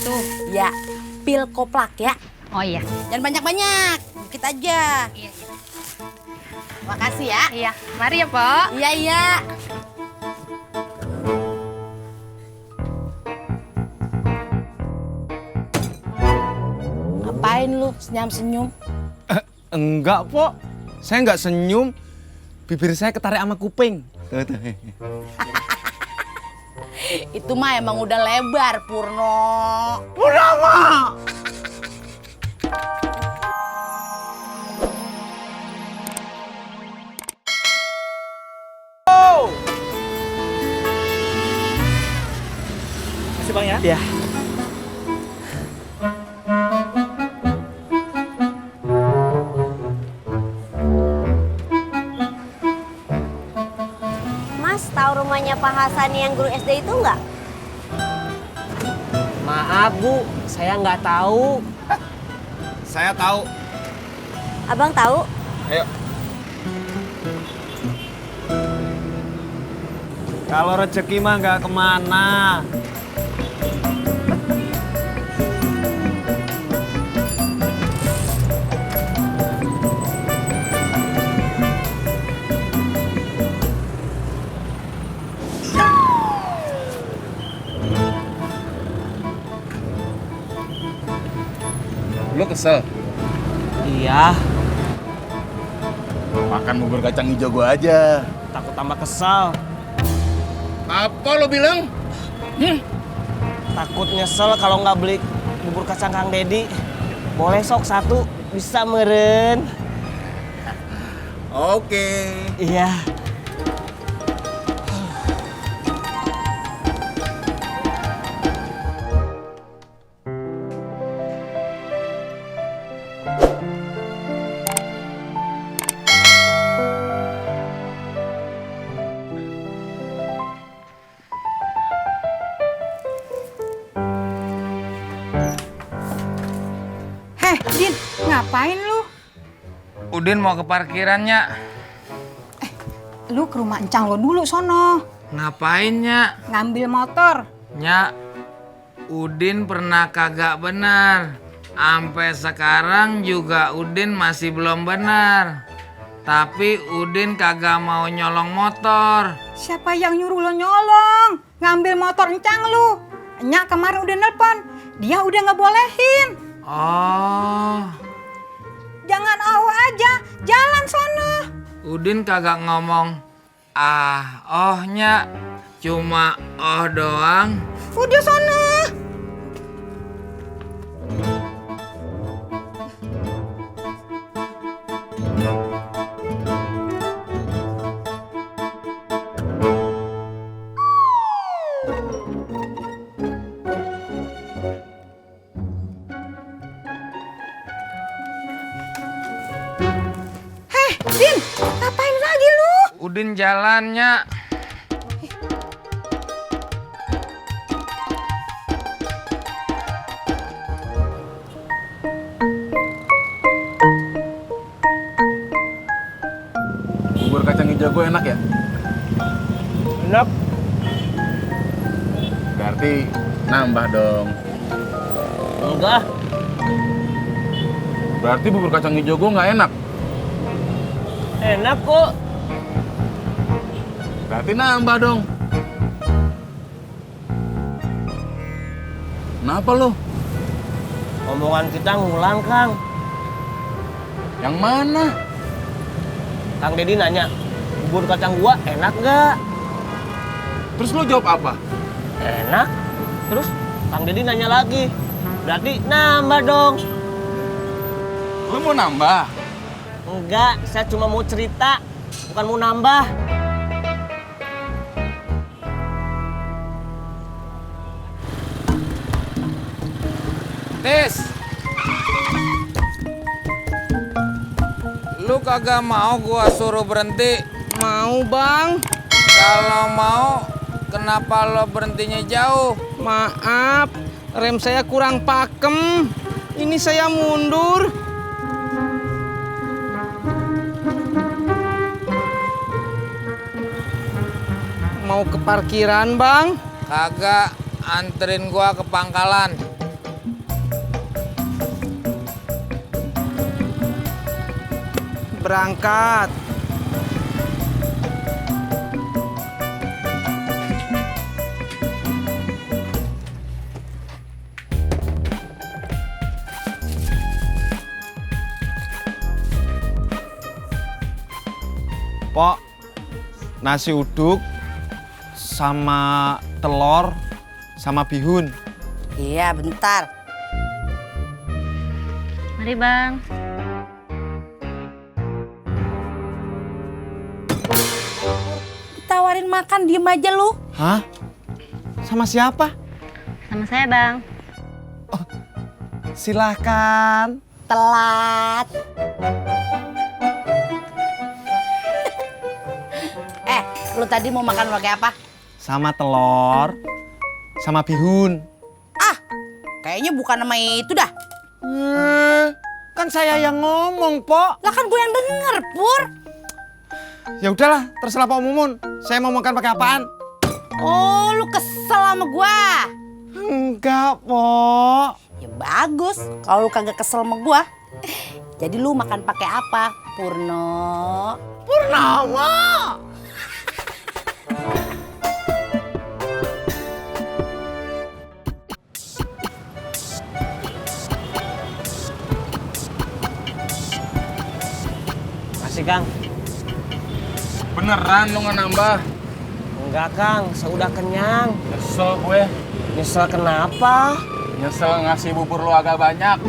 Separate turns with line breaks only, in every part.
itu?
Ya, pil koplak ya.
Oh iya.
Jangan banyak-banyak, dikit aja.
Iya.
Makasih ya.
Iya. Mari ya, Pok.
Iya, iya. Ngapain lu senyum-senyum?
Enggak, Pok. Saya enggak senyum. Bibir saya ketarik sama kuping.
Itu mah emang udah lebar, Purno.
Udah, Mak.
Masih Bang ya?
Ya.
Mas, tahu rumahnya Pak Hasan yang guru SD itu nggak?
Maaf Bu, saya nggak tahu.
Saya tahu.
Abang tahu?
Ayo. Kalau rezeki mah nggak kemana. Lu kesel?
Iya,
Makan bubur kacang hijau gua aja.
takut tambah kesal.
Apa lo bilang?
Takut nyesel kalau nggak beli bubur kacang Kang Dedi. Boleh sok satu, bisa meren.
Oke.
Iya.
Heh, Din, ngapain lu?
Udin mau ke parkirannya.
Lu ke rumah encang lo dulu sono.
Ngapain, Nya?
Ngambil motor.
Nya, Udin pernah kagak benar. Sampai sekarang juga Udin masih belum benar. Tapi Udin kagak mau nyolong motor.
Siapa yang nyuruh lo nyolong? Ngambil motor encang lu. Nya kemarin udah nelpon. Dia udah ngebolehin.
Oh,
Jangan aja, jalan sono.
Udin kagak ngomong Nya. Cuma doang.
Udah sono. Heh, Din, ngapain lagi lu?
Udin jalannya.
Bubur kacang hijau gue enak ya?
Enak.
Berarti nambah dong.
Enggak.
Berarti bubur kacang hijau gue nggak enak.
Enak kok.
Berarti nambah dong. Kenapa lo?
Omongan kita ngulang, Kang.
Yang mana?
Kang Dedi nanya, bubur kacang gua enak nggak?
Terus lo jawab apa?
Enak. Terus Kang Dedi nanya lagi. Berarti nambah dong.
Lo mau nambah?
Enggak, saya cuma mau cerita, bukan mau nambah.
Tis, lu kagak mau gua suruh berhenti?
Mau, Bang.
Kalau mau, kenapa lo berhentinya jauh?
Maaf, rem saya kurang pakem. Ini saya mundur. Mau ke parkiran, Bang?
Kagak, anterin gua ke pangkalan.
berangkat.
Pok, nasi uduk sama telur sama bihun.
Iya, bentar.
Mari Bang.
Ditawarin makan, diem aja lu.
Hah? Sama siapa?
Sama saya Bang.
Silahkan.
Telat. Lu tadi mau makan pakai apa?
Sama telur sama bihun.
Ah, kayaknya bukan nama itu dah.
Kan saya yang ngomong, Pok.
Lah kan gue yang denger, Pur.
Ya udahlah, terserah Pak Mumun. Saya mau makan pakai apaan?
Oh, lu kesel sama gua.
Enggak, Pok.
Ya bagus, kalau lu kagak kesel sama gua. Jadi lu makan pakai apa, Purno?
Purnama.
Masih Kang?
Beneran lu nggak nambah?
Enggak Kang, saya udah kenyang.
Nyesel gue.
Nyesel kenapa?
Nyesel ngasih bubur lu agak banyak.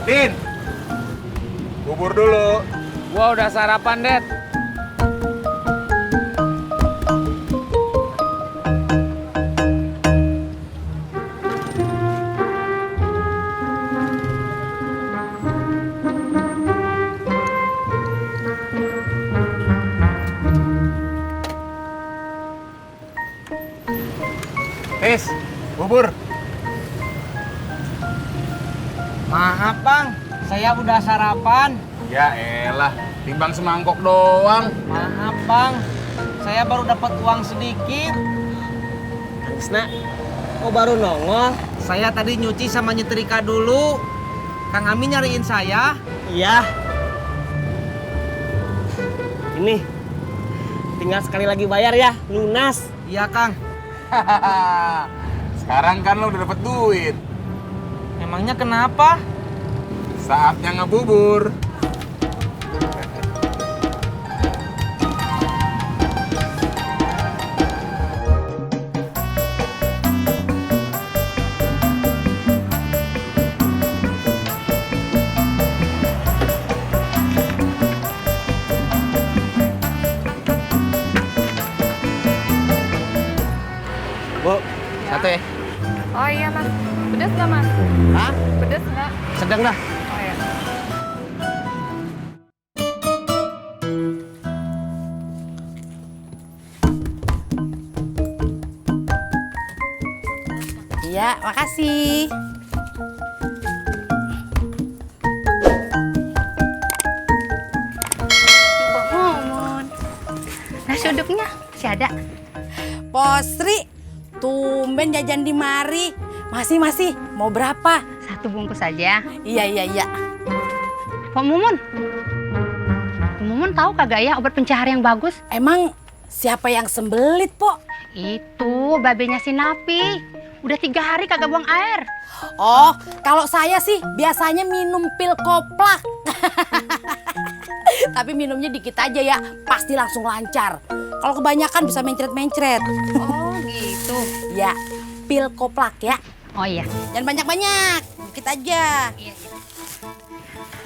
Din, bubur dulu.
Gua udah sarapan, Det.
Tis, bubur.
Maaf Bang, saya udah sarapan.
Ya elah, timbang semangkok doang.
Maaf Bang, saya baru dapat uang sedikit. Angsna, kok baru nongol? Saya tadi nyuci sama nyetrika dulu. Kang Amin nyariin saya. Iya. Ini, tinggal sekali lagi bayar ya, lunas. Iya Kang.
Sekarang kan lo udah dapet duit.
Emangnya kenapa?
Saatnya ngebubur.
Bu, satu ya?
Oh iya mas, pedes nggak mas?
Hah?
Pedes nggak?
Sedang dah.
Oh iya.
Iya, makasih.
Mumun. Nasi uduknya masih ada.
Posri, tumben jajan di mari. Masih, mau berapa?
Satu bungkus aja.
Iya.
Pak Mumun. Pak Mumun tahu kagak ya obat pencahar yang bagus?
Emang siapa yang sembelit, Po?
Itu babenya si Napi. Udah 3 hari kagak buang air.
Oh, kalau saya sih biasanya minum pil koplak. Tapi minumnya dikit aja ya, pasti langsung lancar. Kalau kebanyakan bisa mencret-mencret.
Oh gitu.
Ya, pil koplak ya.
Oh iya.
Jangan banyak-banyak, dikit aja.
Iya.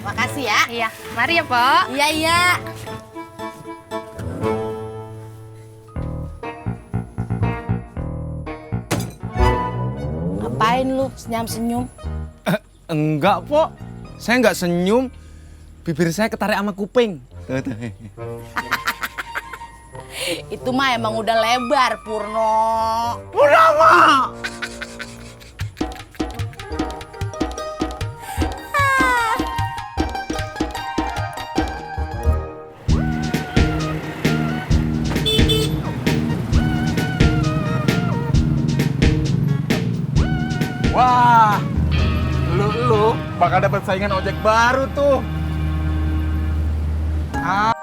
Makasih ya.
Iya. Mari ya, Pak.
Iya. Ngapain lu senyum-senyum?
Enggak, Pok. Saya enggak senyum. Bibir saya ketarik sama kuping.
Itu mah emang udah lebar, Purno.
Purnama!
Wah, lu bakal dapat saingan ojek baru tuh. Ah.